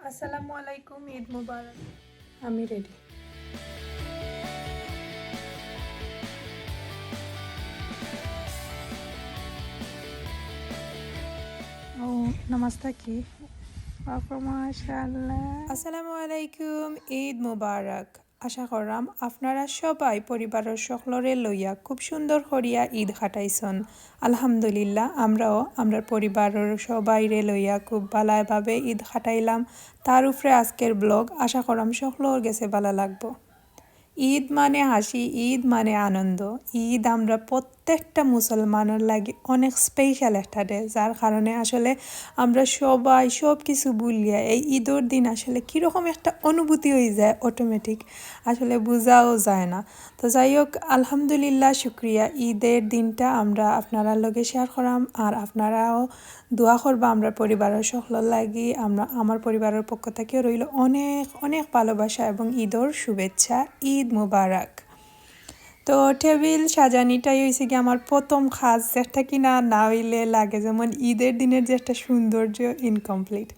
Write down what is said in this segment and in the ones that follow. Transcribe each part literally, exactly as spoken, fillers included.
আসসালামু আলাইকুম, ঈদ মুবারক। আমি রেডি। ও, নামাজটা কি? বাবা, মাশাআল্লাহ। আসসালামু আলাইকুম, ঈদ মুবারক। আশা করলাম আপনারা সবাই পরিবারর সকলরে লইয়া খুব সুন্দর করিয়া ঈদ কাটাইছন। আলহামদুলিল্লাহ, আমরাও আমরার পরিবারর সবাইরে লইয়া খুব ভালাভাবে ঈদ কাটাইলাম। তার উপরে আজকের ব্লগ, আশা করলাম সকলর গেছে ভালা লাগবো। ঈদ মানে হাসি, ঈদ মানে আনন্দ। ঈদ আমরা প্রত্যেকটা মুসলমানর লাগি অনেক স্পেশাল একটা ডে, যার কারণে আসলে আমরা সবাই সব কিছু ভুলিয়া এই ঈদর দিন আসলে কীরকম একটা অনুভূতি হয়ে যায় অটোমেটিক, আসলে বোঝাও যায় না। তো যাই হোক, আলহামদুলিল্লাহ, শুক্রিয়া, ঈদের দিনটা আমরা আপনারার লগে শেয়ার করাম, আর আপনারাও দোয়া করবা আমরার পরিবারর সকলর লাগি। আমরা, আমার পরিবারর পক্ষ থাকিও রইল অনেক অনেক ভালোবাসা এবং ঈদর শুভেচ্ছা। ঈদ মুবারক। তো টেবিল সাজানিটাই হইছে কি আমার প্রথম কাজ, যেটা কিনা না হইলে লাগে যেমন ঈদের দিনের যে একটা সৌন্দর্য ইনকমপ্লিট।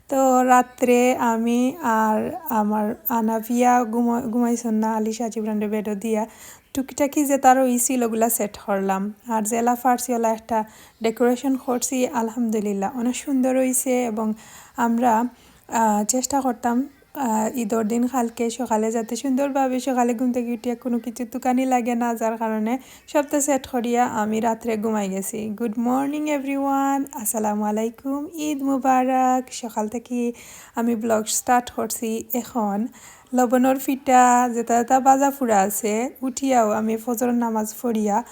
তো রাত্রে আমি আর আমার আনাফিয়া ঘুমা-, ঘুমাইছন না, আলিশা জিবরানরে বেডো দিয়া টুকিটাকি যেতা রইছিল ওগুলা সেট করলাম। আর যেলা পারছি ওলা একটা ডেকোরেশন করছি, আলহামদুলিল্লাহ অনেক সুন্দর হইছে। এবং আমরা, আহ, চেষ্টা করতাম, আহ, ঈদর দিন কালকে সকালে যাতে সুন্দরভাবে সকালে ঘুম থাকি উঠিয়া কোনো কিছু তুকানি লাগে না, যার কারণে সবটা সেট করিয়া আমি রাত্রে ঘুমাই গেছি। গুড মর্নিং এভরিওয়ান, আসসালামু আলাইকুম, ঈদ মুবারক। সকাল থাকি আমি ব্লগ স্টার্ট করছি। এখন লবণর ফিটা যেতা যেতা বাজা ফুরা আছে, উঠিয়াও আমি ফজরর নামাজ পড়িয়া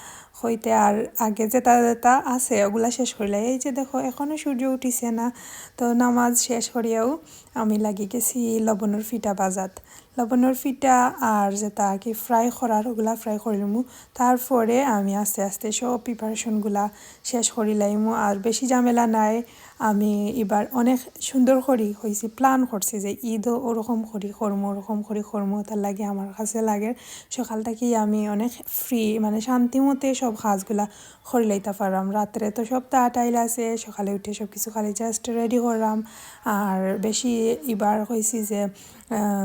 হইতে আর আগে যেতা যেতা আছে ওগুলা শেষ করিলাই। এই যে দেখো, এখনো সূর্য উঠিছে না, তো নামাজ শেষ করিয়াও আমি লাগি গেছি লবণর ফিটা বাজাত। লবণর ফিটা আর যেতা কি ফ্রাই করার, ওগুলা ফ্রাই করিলিমু। তারপরে আমি আস্তে আস্তে সব প্রিপারেশনগুলা শেষ করিলাইমু। আর বেশি ঝামেলা নাই। আমি এবার অনেক সুন্দর করি কইছি, প্ল্যান করছি যে ঈদও ওরকম করি করমু, ওরকম করি করমু। তার লাগি আমার কাছে লাগে সকাল থাকি আমি অনেক ফ্রি, মানে শান্তি মতে সব কাজগুলা করিলাইতা পারলাম। রাত্রে তো সব তাটাইল আছে, সকালে উঠে সব কিছু খালি জাস্ট রেডি করলাম। আর বেশি এবার কইছি যে, আহ,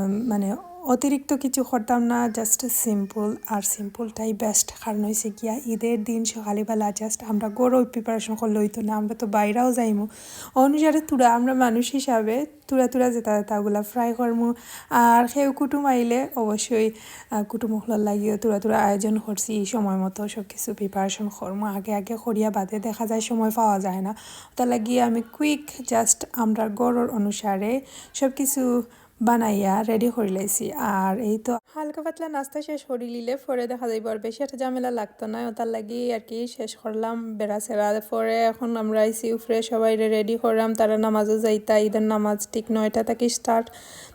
মানে অতিরিক্ত কিছু করতাম না, জাস্ট সিম্পল। আর সিম্পলটাই বেস্ট, কারণ হইছে গিয়া ঈদের দিন সকালবেলা জাস্ট আমরা ঘরো প্রিপারেশন করলে হইতো না, আমরা তো বাইরেও যাইমু। অনুসারে থুড়া আমরা মানুষ হিসাবে থুড়া থুড়া যেতা যেতা ওগুলা ফ্রাই করমু। আর কেউ কুটুম আইলে অবশ্যই, আহ, কুটুম অকলর লাগিও থুড়া থুড়া আয়োজন করছি, সময় মতো সব কিছু প্রিপারেশন করমু। আগে আগে করিয়া বাদে দেখা যায় সময় পাওয়া যায় না, তার লাগি আমি কুইক জাস্ট আমরা ঘরর অনুসারে সব কিছু বানাইয়া রেডি করিলাইছি। আর এই তো হালকা পাতলা নাস্তা শেষ করিলিলে পরে দেখা যাইব আর বেশি একটা ঝামেলা লাগতো না, ওটার লাগি আর কি শেষ করলাম বেড়া সেরা। পরে এখন আমরা আইছি উপরে, সবাইরে রেডি করলাম, তারা নামাজও যাইতা। ঈদের নামাজ ঠিক নয়টা থাকি স্টার্ট।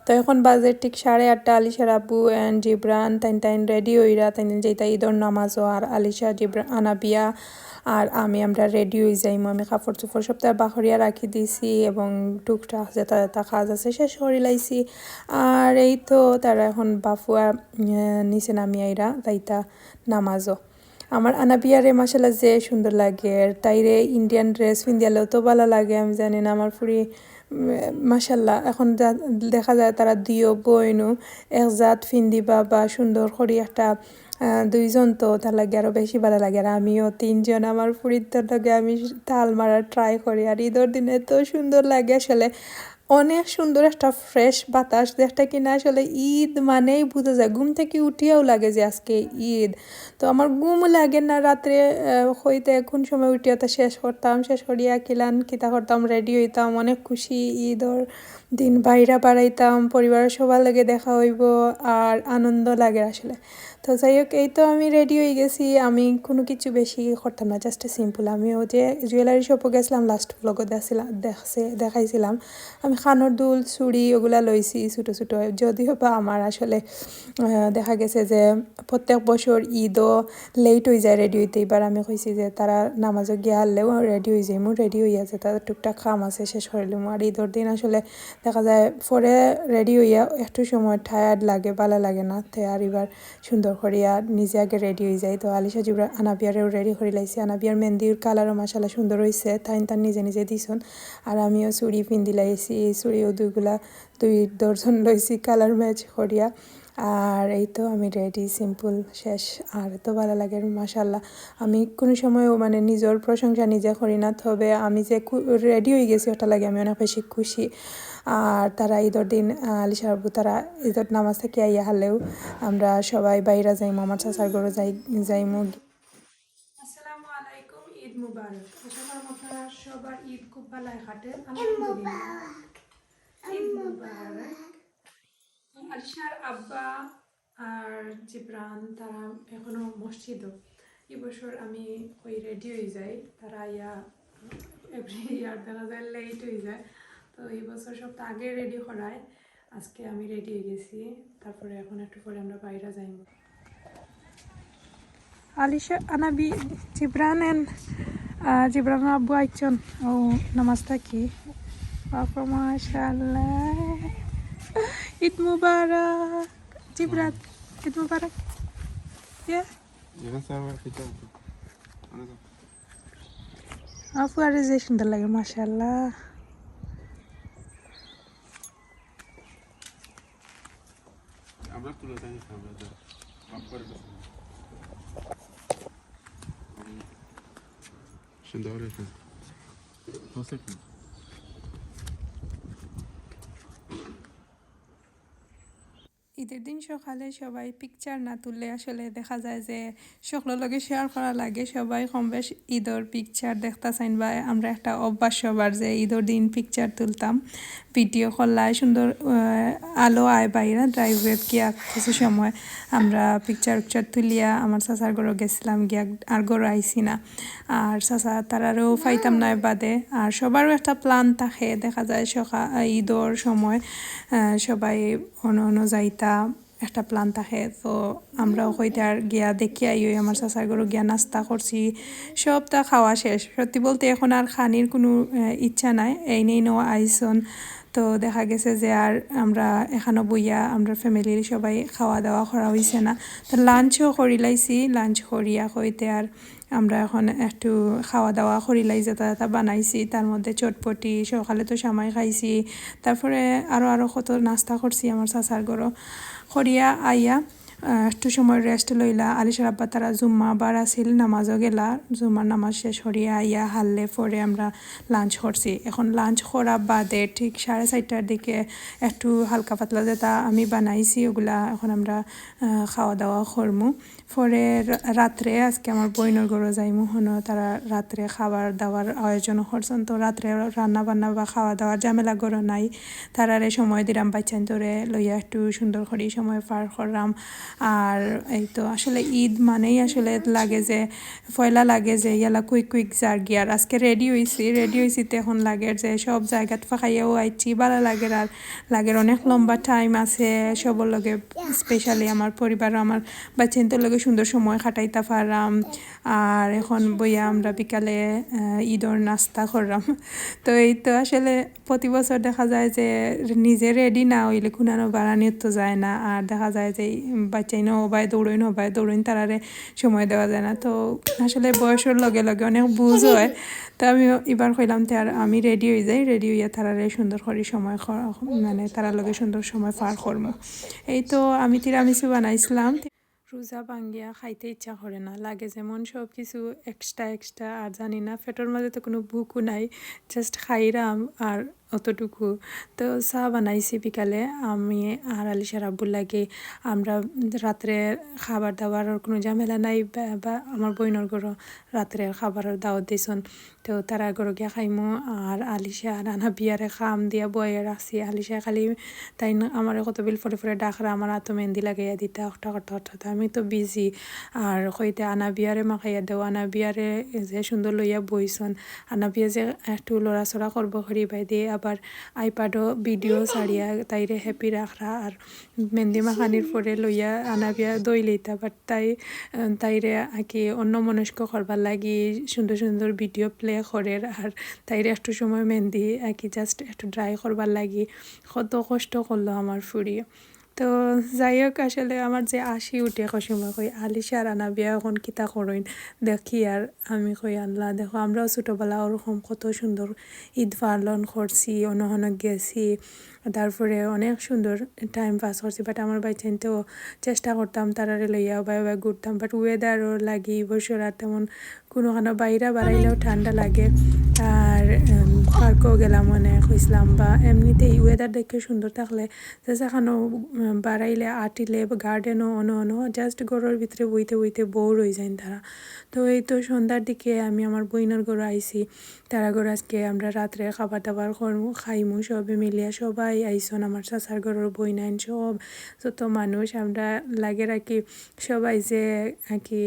তো এখন বাজে ঠিক সাড়ে আটটা। আলিশার আব্বু and জিবরান তাইন তাইন রেডি হইরা, তাইন তাইন যাইতা ঈদর নামাজও। আর আলিশা, জিবরান, আনাবিয়া আর আমি, আমরা রেডি হই যাইমু। আমি কাপড় চোপড় সব তার বাহরিয়া রাখি দিছি এবং টুকটাক যেতা যেতা কাজ আছে শেষ করিলাইছি। আর এই তো তারা এখন বাফুয়া, আহ, নিচে নামি আইরা যাইতা নামাজও। আমার আনাবিয়ারে মাশাআল্লাহ যে সুন্দর লাগে, তাইরে ইন্ডিয়ান ড্রেস পিন্দিয়ালেও তো ভালা লাগে। আমি জানি না আমার ফুরি, উম, মাশাআল্লাহ এখন যা দেখা যায় তারা দুইও বইনও এক জাত পিন্দিবা বা সুন্দর করি একটা, আহ, দুইজন তো তার লাগে আরও বেশি ভালা লাগে। আর আমিও তিনজন আমার ফুরির লগে আমি তাল মারা ট্রাই করি। আর ঈদর দিনে তো সুন্দর লাগে আসলে, অনেক সুন্দর একটা ফ্রেশ বাতাস, যেটা কিনা আসলে ঈদ মানেই বুঝা যায়। ঘুম থাকি উঠিয়াও লাগে যে আজকে ঈদ। তো আমার ঘুমও লাগে না রাত্রে, আহ, হইতে কোন সময় উঠিয়া তা শেষ করতাম, শেষ করিয়া কিলান কিতা করতাম, রেডি হইতাম, অনেক খুশি। ঈদর দিন বাইরা বাড়াইতাম, পরিবারর সবার লগে দেখা হইব, আর আনন্দ লাগে আসলে। তো যাই হোক, এই তো আমি রেডি হয়ে গেছি। আমি কোনো কিছু বেশি করতাম না, জাস্ট সিম্পল। আমি ওই যে জুয়েলারি শপও গেছিলাম, লাস্ট ব্লগও দেখছিলাম, দেখছে দেখাইছিলাম। আমি কানর দুল, চুড়ি ওগুলা লইছি ছোটো ছোটো, যদিও বা আমার আসলে, আহ, দেখা গেছে যে প্রত্যেক বছর ঈদও লেট হয়ে যায় রেডি হইতে। এবার আমি কইছি যে তারা নামাজও গিয়া হারলেও রেডি হয়ে যাইমু, রেডি হইয়া যে তাদের টুকটাক কাম আছে শেষ করিলিমু। আর ঈদর দিন আসলে দেখা যায় পরে রেডি হইয়া একটু সময় টায়ার্ড লাগে, ভালা লাগে না, তে আর এবার সুন্দর করিয়া নিজে আগে রেডি হয়ে যাই। তো আলিশা জিব্রান আনাবিয়ারেও রেডি করি লাইছি। আনাবিয়ার মেহেন্দির কালারও মাশাআল্লাহ সুন্দর হইছে, তাইন তার নিজে নিজে দিছন। আর আমিও চুড়ি পিন্দি লাইছি, এই চুড়িও দুইগুলা দুই ডজন লইছি কালার ম্যাচ করিয়া। আর এই তো আমি রেডি, সিম্পল শেষ। আর এত ভালা লাগে মাশাআল্লাহ। আমি কোনো সময়ও মানে নিজর প্রশংসা নিজে করি না, তবে আমি যে রেডি হয়ে গেছি ওটা লাগে আমি অনেক বেশি খুশি। আর তারা ঈদর দিন, আহ, আলিশার আব্বু তারা ঈদর নামাজ থাকি আইয়া হারলেও আমরা সবাই বাইরা যাইমু, আমার চাচার ঘরো যাই, যাইমু। আসসালামু আলাইকুম, ঈদ মুবারক। আশা করি আপনারা সবার ঈদ খুব ভালো কাটে। আলহামদুলিল্লাহ। ঈদ মুবারক। আলিশার আব্বা আর জিবরান তারা এখনো মসজিদও। এই বছর আমি ওই রেডি হয়ে যাই, তারা ইয়া এভরি ইয়ার দেখা যায় লেট হয়ে যায়, তো এই বছর সব তো আগে রেডি করায়। আজকে আমি রেডি হয়ে গেছি, তারপরে এখন একটু পরে আমরা বাইরে যাইমু। আলিশা, আনাবি, জিবরান and, আহ, জিবরান আব্বু আইছন। ও, নামাজ থাকি। বাবা, মাশাআল্লাহ। ঈদ মুবারক। জিবরান, ঈদ মুবারক। ইয়া। আফু আরে যে সুন্দর লাগে, মাশাআল্লাহ। আমরা তুলে দেন, আমরা যা। মাফ করে দেন। সুন্দর হয়েছে। হোসেন। ঈদের দিন সকালে সবাই পিকচার না তুললে আসলে দেখা যায় যে সকলের লগে শেয়ার করা লাগে। সবাই কম বেশ ঈদর পিকচার দেখতা চাইন বা আমরা একটা অভ্যাস সবার যে ঈদর দিন পিকচার তুলতাম, ভিডিও করলাই সুন্দর, আহ, আলো আয় বাইরে ড্রাইভওয়ে গিয়া কিছু সময় আমরা পিকচার উকচার তুলিয়া আমার চাচার ঘরো গেছিলাম গিয়া আর ঘরো আইছি না। আর চাচা তারারও পাইতাম না বাদে। আর সবারও একটা প্ল্যান থাকে, দেখা যায় সকা-, ঈদর সময়, আহ, সবাই অন্য অন্য যাইতা একটা প্ল্যান থাকে। তো আমরাও কইতে আর গিয়া দেখি আই, ওই আমার চাচার ঘরো গিয়া নাস্তা করছি, সবটা খাওয়া শেষ। সত্যি বলতে এখন আর খানির কোনো, আহ, ইচ্ছা নাই। এই নেই নো আইসন, তো দেখা গেছে যে আর আমরা এখানো বইয়া আমরা ফ্যামিলির সবাই খাওয়া দাওয়া করা হইছে না। তো লাঞ্চও করি লাইছি, লাঞ্চ করিয়া কইতে আর আমরা এখন একটু খাওয়া দাওয়া করিলাই, যেটা যেটা বানাইছি, তার মধ্যে চটপটি, সকালে তো সামাই খাইছি, তারপরে আরও আরও কত নাস্তা করছি আমার চাচার ঘরো। করিয়া আইয়া, আহ, একটু সময় রেস্ট লইলা। আলিশার আব্বা তারা জুম্মা বার আছিল, নামাজও গেলা। জুম্মার নামাজ শেষ করিয়া আইয়া হারলে পরে আমরা লাঞ্চ করছি। এখন লাঞ্চ করা বাদে ঠিক সাড়ে চারটার দিকে একটু হালকা পাতলা যেটা আমি বানাইছি, ওগুলা এখন আমরা, আহ, খাওয়া দাওয়া করমু। পরে রা-, রাত্রে আজকে আমার বইনর ঘরো যাইমু, হনো তারা রাত্রে খাবার দাবার আয়োজন করছন। তো রাত্রে রান্না বান্না বা খাওয়া দাওয়ার ঝামেলা ঘরো নাই, তারারে সময় দিলাম, বাচ্চাইন্তরে লইয়া একটু সুন্দর করি সময় পার করলাম। আর এই তো আসলে ঈদ মানেই আসলে লাগে যে, পয়লা লাগে যে ইয়ালা কুইক কুইক যার গিয়ার। আজকে রেডি হইছি, রেডি হইছি তো এখন লাগে যে সব জায়গাত ফাঁকাইয়াও আইছি, ভালা লাগে। আর লাগে অনেক লম্বা টাইম আছে সবর লগে, স্পেশালি আমার পরিবার, আমার বাচ্চাইন্তর লগে সুন্দর সময় কাটাইতা পারলাম। আর এখন বইয়া আমরা বিকালে, আহ, ঈদর নাস্তা করলাম। তো এই তো আসলে প্রতি বছর দেখা যায় যে নিজে রেডি না হইলে কুনানো বারানিও তো যায় না। আর দেখা যায় যে বাচ্চাইনও হবায় দৌড়ইন, হবায় দৌড়ইন, তারারে সময় দেওয়া যায় না। তো আসলে বয়সর লগে লগে অনেক বুঝ হয়। তো আমি এবার কইলাম তে আর আমি রেডি হয়ে যাই, রেডি হইয়া তারারে সুন্দর করি সময় ক-, মানে তারার লগে সুন্দর সময় পার করমু। এই তো আমি তিরামিসু বানাইছিলাম। রোজা ভাঙ্গিয়া খাইতে ইচ্ছা করে না, লাগে যেমন সব কিছু এক্সট্রা এক্সট্রা। আর জানি না, পেটর মাঝে তো কোনো ভুকও নাই, জাস্ট খাইরাম আর অতটুকু। তো চা বানাইছি বিকালে, আমি আর আলিশার আব্বুর লাগি। আমরা রাত্রে খাবার দাবারর কোনো ঝামেলা নাই, বা, বা আমার বইনর ঘরো রাত্রে খাবারর দাওয়াত দিছন। তো তারার ঘরো গিয়া খাইমু। আর আলিশা আর আনাবিয়ারে কাম দিয়া বইয়া রাখছি। আলিশা খালি তাইন আমারে কত বিল পরে পরে ডাকরা, আমার আতো মেহেন্দি লাগাইয়া দিতা, অকটা করতা করতা। তো আমি তো বিজি। আর কইতে আনাবিয়ারে মাখাইয়া দেও, আনাবিয়ারে যে সুন্দর লইয়া বইছন। আনাবিয়া যে একটু লড়াচড়া করবো করি বাইদে, আপ-, আবার আইপ্যাডও ভিডিও ছাড়িয়া তাইরে হ্যাপি রাখরা। আর মেহেন্দি মাখানির পরে লইয়া আনাবিয়া দই লইতা, বাট তাই, আহ, তাইরে আর কি অন্যমনস্ক করবার লাগি সুন্দর সুন্দর ভিডিও প্লে করের। আর তাইরে একটু সময় মেহেন্দি আর কি জাস্ট একটু ড্রাই করবার লাগি কত কষ্ট করলো আমার ফুড়ি। তো যাই হোক, আসলে আমার যে আসি উঠে কই সময় কই, আলিশা আর আনাবিয়া এখন কিতা করইন দেখি। আর আমি কই, "আল্লাহ, দেখো, আমরাও ছোটোবেলা ওরকম কত সুন্দর ঈদ পালন করছি, অন্য অন্য গেছি, তারপরে অনেক সুন্দর টাইম পাস করছি।" বাট আমার বাইচাইন তো চেষ্টা করতাম তারারে লইয়া বাই বাই ঘুরতাম, বাট ওয়েদারও লাগি এই বছর আর তেমন কোনোখানো বাইরে বাড়াইলেও ঠান্ডা লাগে। আর পার্কও গেলাম, মানে কইছিলাম বা এমনিতেই ওয়েদার দেখে সুন্দর থাকলে যে যেখানো বাড়াইলে আটিলে বা গার্ডেনও অন্য অন্য জাস্ট ঘরর ভিতরে বইতে বইতে বোর হয়ে যায় তারা। তো এই তো সন্ধ্যার দিকে আমি আমার বইনর ঘরো আইছি। তারা ঘরো আজকে আমরা রাত্রে খাবার দাবার করমু, খাইমু সবে মিলিয়া। সবাই আইসন, আমার চাচার ঘরর বইনাইন সব, যত মানুষ আমরা লাগে রাখি সবাই যে আর কি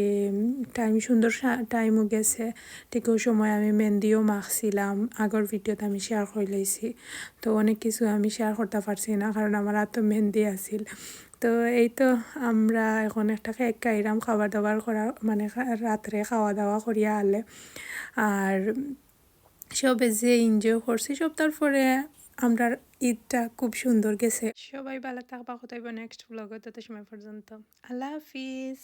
টাইম সুন্দর টাইমও গেছে। ঠিক ওই সময় আমি মেহেন্দিও মাখছিলাম, আগর ভিডিওতে আমি শেয়ার করে লইছি। তো অনেক কিছু আমি শেয়ার করতে পারছি না, কারণ আমার হাতে মেহেন্দি আছিল। তো এই তো আমরা এখন একটা কেক খাইলাম, খাবার দাবার করা, মানে খা- রাত্রে খাওয়া দাওয়া করিয়া আলে। আর সবে যে এনজয় করছি সব, তারপরে আমরা ঈদটা খুব সুন্দর গেছে। সবাই ভালো থাকবা, কথা হইব নেক্সট ব্লগে, তত সময় পর্যন্ত আল্লাহ হাফিজ।